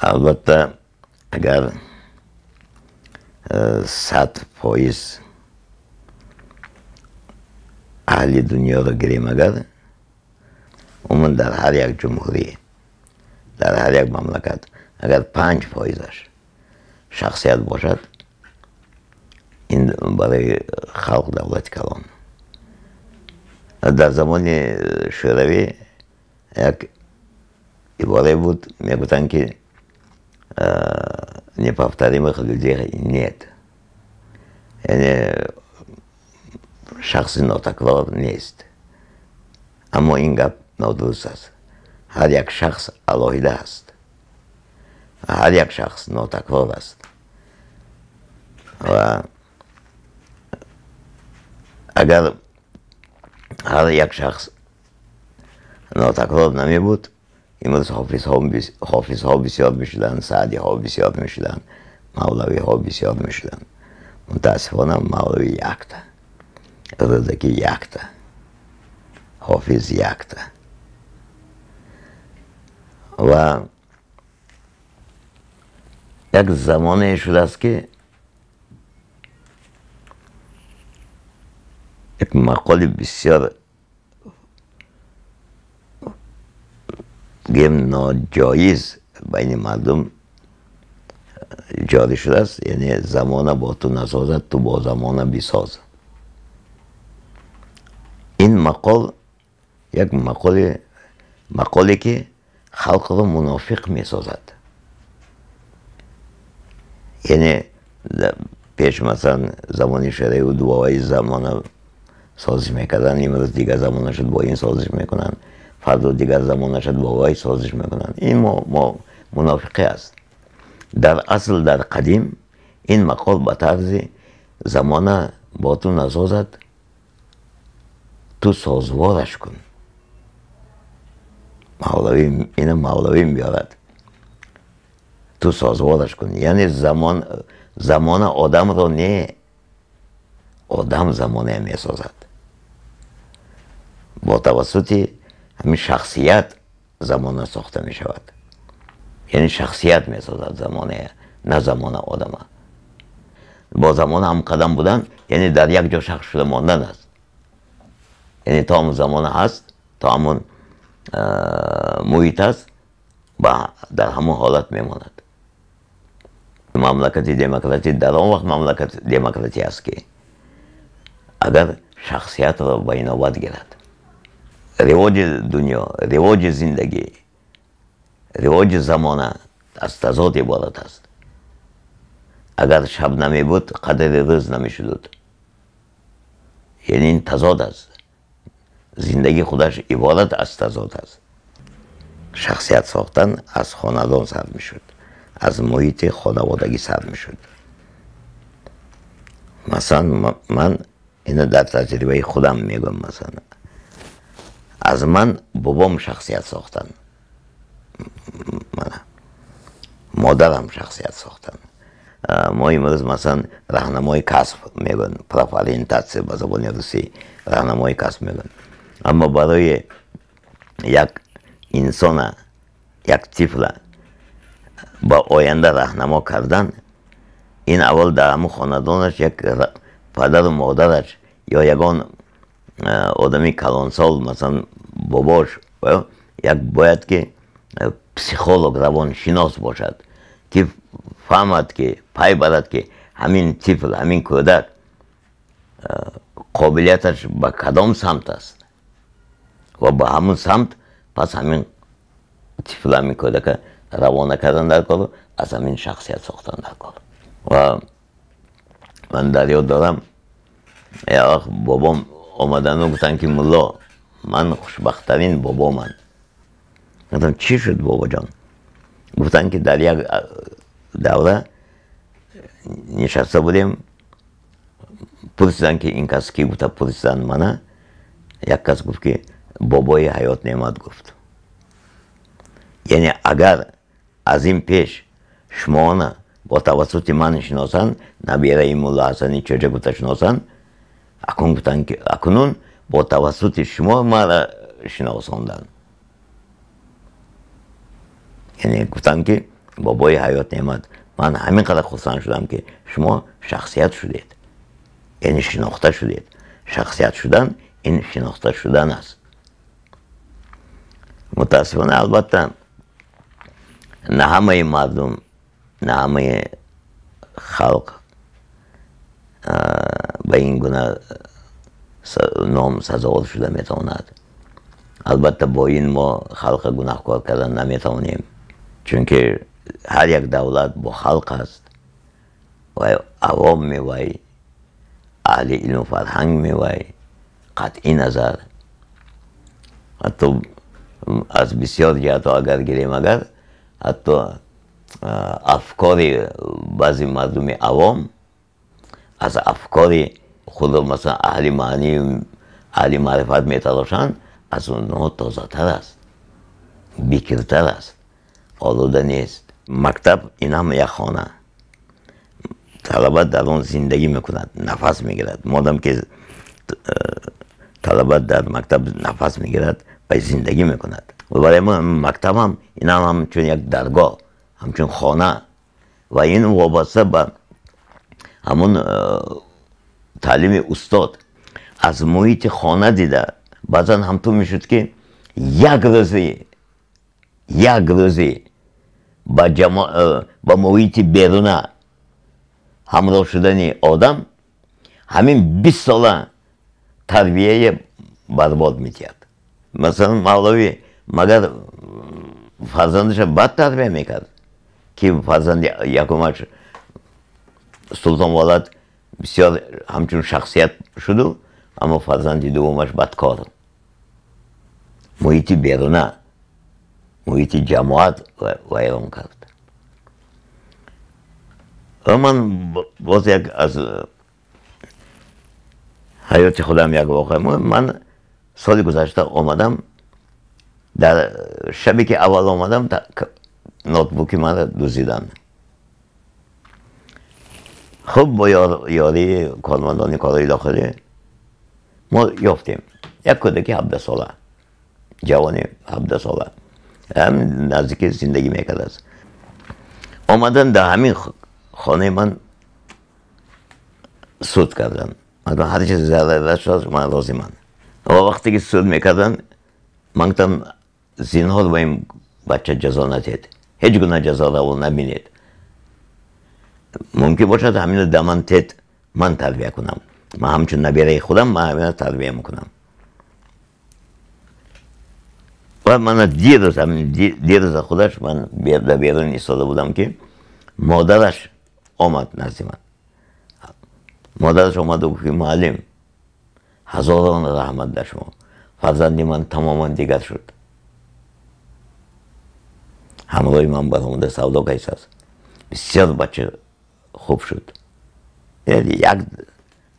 Албатта, агар 100% аҳли дунёро гирем, агар умуман дар ҳар як ҷумҳурӣ, дар ҳар як мамлакат агар 5%-аш шахсият бошад, ин барои халқ давлати калон. Дар замони Шӯравӣ як иборае буд, мегуфтанд, ки неповторимых людей нет, яъне шахси нотакрор нест. Аммо ин гап нодуруст аст. Ҳар як шахс алоҳида аст, ҳар як шахс нотакрор аст ва агар ҳар як шахс нотакрор намебуд, имрӯз ҳофизҳо бисёр мешуданд, саъдиҳо бисёр мешуданд, мавлавиҳо бисёр мешуданд. Мутаассифона, мавлавӣ якта, рӯдакӣ якта, ҳофиз якта. Ва як замоне шудааст, ки як мақоли бисёр гӯем ноҷоиз байни мардум ҷорӣ шудааст, яъне замона бо ту насозад, ту бо замона бисоз. Ин мақол як мақоле, ки халқро мунофиқ месозад. Яъне пеш, масалан, замони Шӯравӣ дуои замона созиш мекарданд, имрӯз дигар замона шуд, бо ин созиш мекунанд, фардо дигар замона шуд, бо вай созиш мекунанд. Ин мунофиқӣ аст. Дар асл, дар қадим ин мақол ба тарзи замона бо ту насозад, ту созвораш кун. Мавлавӣ ина мавлавӣ меорад, ту созвораш кун, яъне замона одамро не, одам замоная месозад. Бо тавассути ҳамин шахсият замона сохта мешавад, яъне шахсият месозад замоная, на замона одама. Бо замона ҳамқадам будан яъне дар як ҷо шахс шуда мондан аст. Яъне то ҳамон замона ҳаст, то ҳамон муҳит аст, дар ҳамон ҳолат мемонад. Мамлакати демократӣ дар он вақт мамлакати демократӣ аст, ки агар шахсиятро ба инобат гирад. Ривоҷи дунё, ривоҷи зиндагӣ, ривоҷи замона аз тазод иборат аст. Агар шаб намебуд, қадри рӯз намешудуд. Яъне ин тазод аст. Зиндагӣ худаш иборат аз тазод аст. Шахсият сохтан аз хонадон сар мешуд, аз муҳити хонаводагӣ сар мешуд. Масалан, ман ина дар таҷрибаи худам мегӯям, масалан, аз ман бобом шахсият сохтан, мана модарам шахсият сохтан. Мо имрӯз, масалан, раҳнамои касб мегӯянд, профориентация ба забони русӣ, раҳнамои касб мегӯянд. Аммо барои як инсона, як тифла ба оянда раҳнамо кардан, ин аввал дар ҳамун хонадонаш як падару модараш ё ягон одами калонсол, масалан, бобош, як бояд ки психолог, равоншинос бошад, ки фаҳмад, ки пай барад, ки ҳамин тифл, ҳамин кӯдак қобилияташ ба кадом самт аст ва ба ҳамун самт пас ҳамин тифл, ҳамин кӯдака равона кардан дар кор, аз ҳамин шахсият сохтан дар кор. Ва ман дар ёд дорам, як вақт бобом омадану гуфтанд, ки мулло, ман хушбахттарин бобоман. Гуфтам: чӣ шуд, бобоҷон? Гуфтанд, ки дар як давра нишаста будем, пурсиданд, ки ин кас ки гуфта пурсиданд мана, як кас гуфт, ки бобои Ҳаёт Неъмат гуфт. Яъне агар аз ин пеш шумоона бо тавассути ман шиносанд, набираи мулло Ҳасани Чоҷа гуфта шиносанд, акнун гуфтанд, ки акнун бо тавассути шумо мара шиносонданд. Яъне гуфтанд, ки Бобои Ҳаёт Неъмат, ман ҳамин қадар хурсанд шудам, ки шумо шахсият шудед, яъне шинохта шудед. Шахсият шудан ин шинохта шудан аст. Мутаассифона, албатта, на ҳамаи мардум, на ҳамаи халқ ба ин гуна ном сазовор шуда метавонад. Албатта, бо ин мо халқа гунаҳкор кардан наметавонем, чунки ҳар як давлат бо халқ аст ва авом мевай, аҳли илму фарҳанг мевай. Қатъи назар, ҳатто аз бисёр ҷиҳатҳо агар гирем, агар ҳатто афкори баъзи мардуми авом аз афкори худро, масалан, аҳли маънӣ, аҳли маърифат метарошанд, аз онҳо тозатар аст, бикиртар аст, олуда нест. Мактаб ин ҳам як хона, талаба дар он зиндагӣ мекунад, нафас мегирад. Модам ки талаба дар мактаб нафас мегирад ва зиндагӣ мекунад, ва барои мо мактаб ҳам ин ҳам ҳамчун як даргоҳ, ҳамчун хона, ва ин вобаста ба ҳамон таълими устод аз муҳити хона дида. Баъзан ҳамту мешуд, ки як рӯзи ба муҳити беруна ҳамроҳ шудани одам ҳамин 20 сола тарбияе барбод медиҳад. Масалан, Мавлавӣ магар фарзандаша бад тарбия мекард, ки фарзанди якумаш Султон Волад бисёр ҳамчун шахсият шуду, аммо фарзанди дуввумаш бадкор? Муҳити беруна, муҳити ҷамоат вайрон кард. Ва ман боз як аз ҳаёти худам як воқеа. Ман соли гузашта омадам. Дар шабе ки аввал омадам, ноутбуки маро дуздиданд. Хуб, бо ёрии кормандони корҳои дохилӣ мо ёфтем. Як кӯдаки 17-сола, ҷавони 17-сола, ҳам наздики зиндагӣ мекардааст, омадан дар ҳамин хонаи ман суд карданд. Ҳар чиз зарар шуд, ман розиман. Ва вақте ки суд мекарданд, ман гуфтам: «Зинҳор ба ин бача ҷазо надиҳед, ҳеҷ гуна ҷазо раво набинед. Мумкин бошад, ҳамино да ман тед, ман тарбия кунам. Ман ҳамчун набираи худам, ман ҳамино тарбия мекунам». Ва мана дирӯз, дирӯза худаш ман дар берун истода будам, ки модараш омад назди ман. Модараш омаду гуфт, ки: «Муаллим, ҳазорон раҳмат дар шумо, фарзанди ман тамоман дигар шуд, ҳамроҳи ман баромада савдо кайсааст, бисёр бача хуб шуд». Як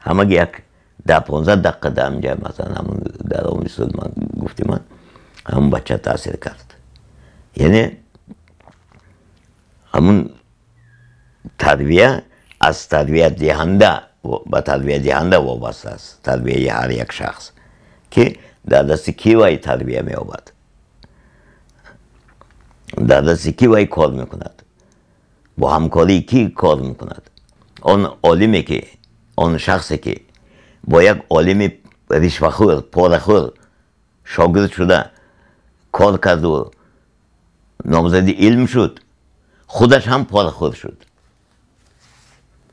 ҳамаги як 10-15 дақиқа дар ҳамҷа, масалан, ҳамун дар он суд ман гуфти ман ҳамун бача таъсир кард. Яъне ҳамун тарбия аз тарбиятдиҳанда ба тарбиятдиҳанда вобаста аст. Тарбияи ҳар як шахс, ки дар дасти ки вай тарбия меёбад, дар дасти ки вай кор мекунад, бо ҳамкории кӣ кор мекунад. Он олиме ки, он шахсе ки бо як олими ришвахӯр, порахӯр шогирд шуда кор карду номзади илм шуд, худаш ҳам порахӯр шуд,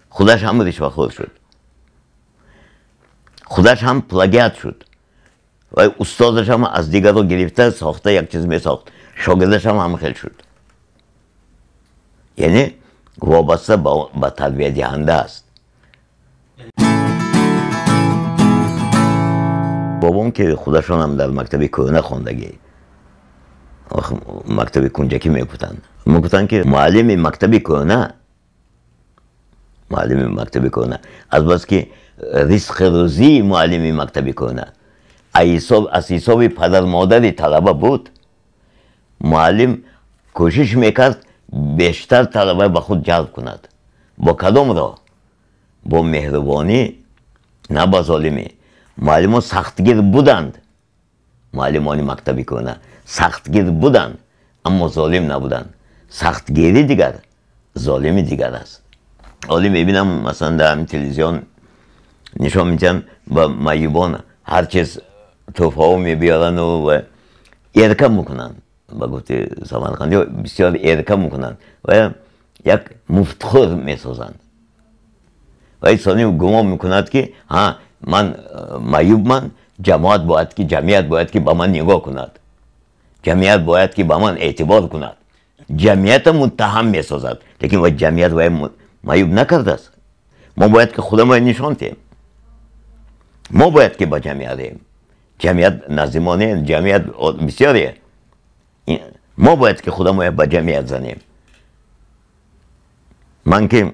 худаш ҳам ришвахӯр шуд, худаш ҳам плагиат шуд ва устодаш ҳам аз дигарро гирифта сохта як чиз месохт, шогирдаш ҳам ҳамхел шуд. Яъне вобаста ба тарбиядиҳанда аст. Бобом, ки худашонам дар мактаби кӯҳна хондагӣ, мактаби кунҷакӣ мегуфтанд, мегуфтанд, ки муаллими мактаби кӯҳна, муаллими мактаби кӯҳна, азбаски ризқи рӯзии муаллими мактаби кӯҳна аз ҳисоби падар-модари талаба буд, муаллим кӯшиш мекард бештар талаба ба худ ҷалб кунад. Бо кадом роҳ? Бо меҳрубонӣ, на ба золимӣ. Муаллимон сахтгир буданд, муаллимони мактаби кӯҳна сахтгир буданд, аммо золим набуданд. سختگیری دیگر ظالمی دیگر است. حالی میبینم مثلا در همین تلویزیون نشان میدن با معیوبان هر چیز تحفه میبیارن و ارکه میکنن، با گفته سمرقندی بسیار ارکه میکنن و یک مفتخور میسازند و انسانی گمان میکند که ها من معیوب، من جماعت باید که جمعیت باید که با من نگاه کند، جمعیت باید که با من اعتبار کند، جمعیت متهم میسازد، لیکن و جمعیت باید معیوب نکرده است. ما باید که خودمان نشان دهیم، ما باید که با جمعیت ایم، جمعیت نظیمانه، جمعیت بسیاریه، ما باید که خودمان با جمعیت زنیم. من که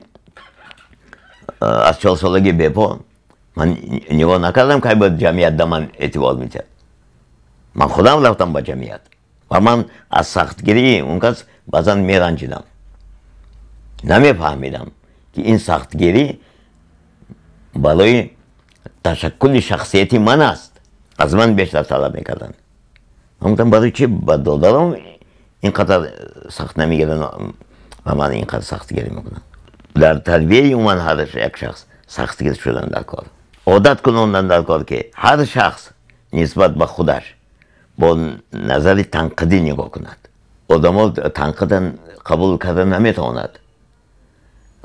از 4 سالگی بپا من نگاه نکردم که باید جمعیت در من اعتبار میتد، من خودم رفتم با جمعیت و من از سختگیری اون کس بعضا میرنجیدم، نمیفهمیدم که این سختگیری برای تشکل شخصیت من است. از من بیشتر طلب میکردن. من گفتم برای چی با دادرم اینقدر سخت نمیگیرن و من اینقدر سختگیری میکنن؟ در تربیه من هر یک شخص سختگیر شدن در کار، عادت کنندن در کار که هر شخص نسبت به خودش با نظر تنقیدی نگاه کند. آدم ها تنقیدن قبول کردن نمیتواند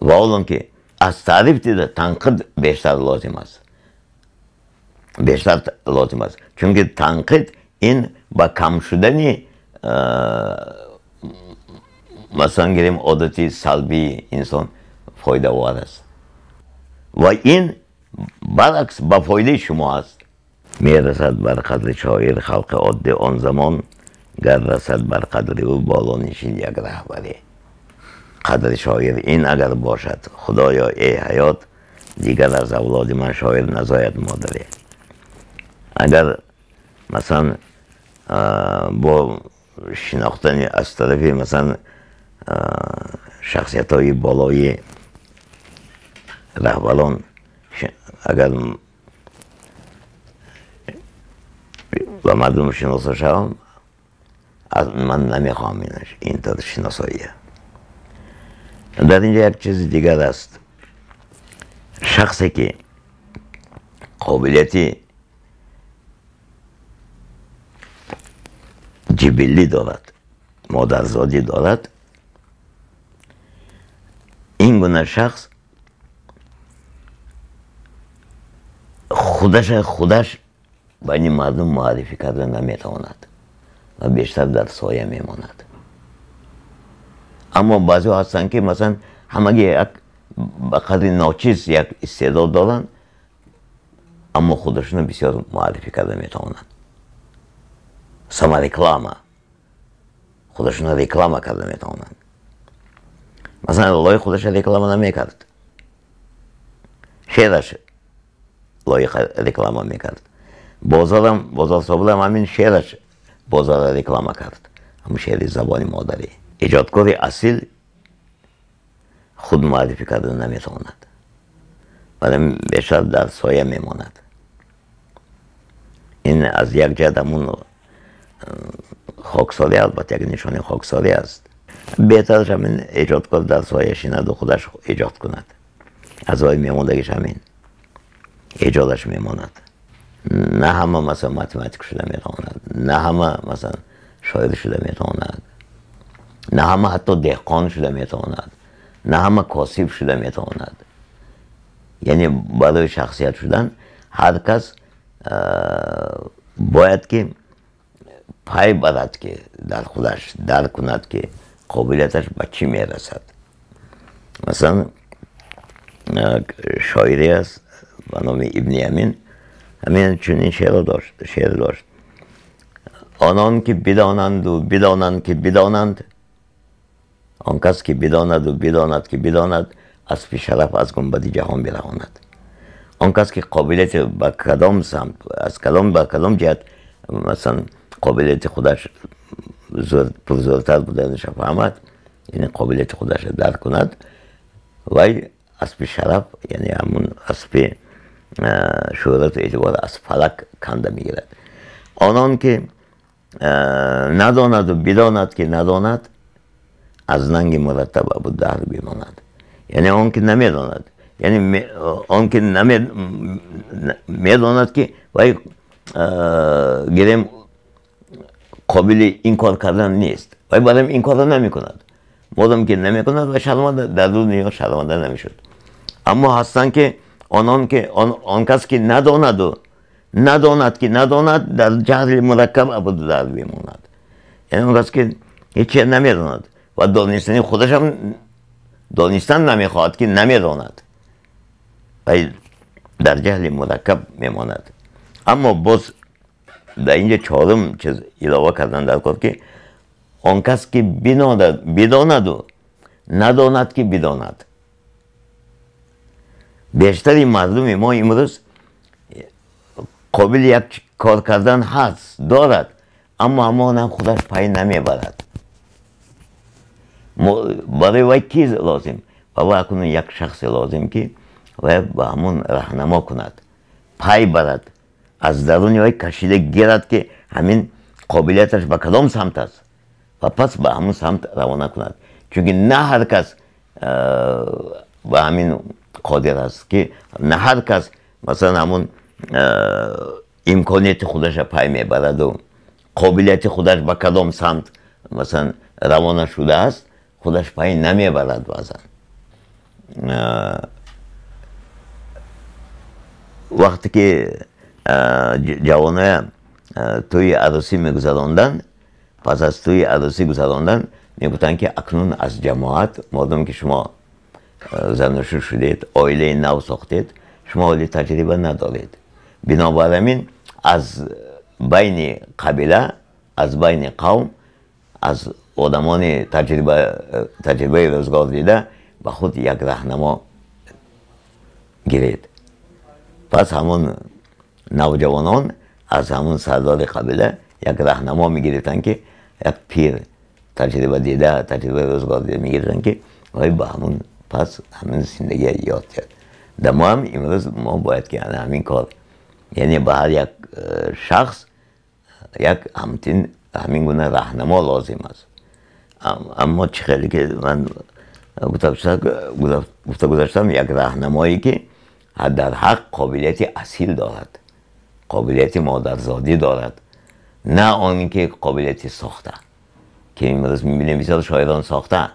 و حالا که از تعریف دیده تنقید بیشتر لازم است، بیشتر لازم است، چون که تنقید این با کم شدن مثلا گیریم عادتی سلبی انسان فایده وار است و این برعکس با فایده شما است. میرسد بر قدر شاعر خلق عادی آن زمان، گر رسد بر قدر او بالا نشین یک رهبری. قدر شاعر این اگر باشد خدایا ای حیات، دیگر از اولاد من شاعر نزاید مادری. اگر مثلا با شناختن از طرف مثلا شخصیت های بالای رهبران، اگر با مردم شناسا شوم، من نمیخوام اینطور شناساییه. در اینجا یک چیز دیگر است، شخصی که قابلیت جبلی دارد، مادرزادی دارد، این گونه شخص خودش بین مردم معرفی کرده نمیتواند و بیشتر در سایه میماند. اما بعضی هستند که مثلا همگی یک به قدر ناچیز یک استعداد دارند، اما خودشون بسیار معرفی کرده میتوانند. سما خودشون реклама کرده میتوانند. مثلا لایق خودش реклама نمیکرد، شعرش لایق реклама میکرد، بازارم بازار صابرم همین شعرش بازار реклама کرد، همون شعر زبان مادری. ایجادکار اصیل خود معرفی کرده نمیتواند، ولی بیشتر در سایه میماند. این از یک جهت همون خاکساری، البته یک نشانه خاکساری است. بهترش همین ایجادکار در سایه شیند و خودش ایجاد کند، از راه میماندگیش همین ایجادش میماند. نه همه مثلا ماتماتیک شده میتواند، نه همه مثلا شاعر شده میتواند، نه همه حتی دهقان شده میتواند، نه همه کاسب شده میتواند. یعنی برای شخصیت شدن هر کس باید که پای برد که در خودش درک کند که قابلیتش به چی میرسد. مثلا شاعری است به نام ابن امین، همین چنین شعر داشت، آنان که بدانند و بدانند که بدانند، آن کس که بداند و بداند که بداند، از شرف از گنبد جهان برهاند. آن کس که قابلیت به کدام سمت، از کدام به کدام جهت مثلا قابلیت خودش پرزورتر بودنش فهمد، یعنی قابلیت خودش درک کند، وی اسب شرف یعنی همون اسب شهرت و اعتبار از فلک کنده میگیرد. آنان که نداند و بداند که نداند، аз нанги мураттаб Абудаҳр бимонад. Яъне он ки намедонад, яъне он ки медонад ки вай гирем қобили ин кор кардан нест, вай барам ин корро намекунад. Модам ки намекунад ва шарманда дар дунё шарманда намешуд. Аммо ҳастанд ки онон ки он кас ки надонаду надонад ки надонад, дар ҷаҳли мураккаб Абудаҳр бимонад. Яъне он кас ки ҳеҷ чиз намедонад ва донистани худашам донистан намехоҳад ки намедонад, вай дар ҷаҳли мураккаб мемонад. Аммо боз дар инҷа чорум чиз илова кардан дар кор ки он кас ки бидонаду надонад ки бидонад. Бештари мардуми мо имрӯз қобили як кор кардан ҳаст, дорад, аммо ҳамонам худаш пай намебарад. Барои вай ки лозим? Ба вай акнун як шахсе лозим ки вай ба ҳамон раҳнамо кунад, пай барад, аз даруни вай кашида гирад ки ҳамин қобилияташ ба кадом самт аст ва пас ба ҳамон самт равона кунад. Чунки на ҳар кас ба ҳамин қодир аст, ки на ҳар кас масалан ҳамон имконияти худаша пай мебараду қобилияти худаш ба кадом самт масалан равона шудааст, худаш пай намебарад. Баъзан вақте ки ҷавоноя тӯи арӯсӣ мегузаронданд, пас аз тӯи арӯсӣ гузарондан мегуфтанд ки акнун аз ҷамоат, модом ки шумо занушӯ шудед, оилаи нав сохтед, шумо оли таҷриба надоред. Бинобар ҳамин аз байни қабила, аз байни қавм, аз одамони таҷрибаи рӯзгор дида ба худ як раҳнамо гиред. Пас ҳамон навҷавонон аз ҳамон сардори қабила як раҳнамо мегирифтанд ки як пир таҷриба дида, таҷрибаи рӯзгор дида мегирифтанд ки вай ба ҳамон пас ҳамин зиндагия ёд диҳад. Дар мо ҳам имрӯз мо бояд ки ҳамин кор, яъне ба ҳар як шахс як ҳамин гуна раҳнамо лозим аст. Аммо чӣ хеле ки ман гуфта гузаштам, як раҳнамое ки дар ҳақ қобилияти асил дорад, қобилияти модарзодӣ дорад, на он ки қобилияти сохта, ки имрӯз мебинем бисёр шоирон сохта.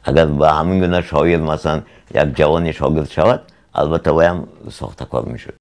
Агар ба ҳамин гуна шоир масалан як ҷавони шогирд шавад, албатта вайам сохтакор мешуд.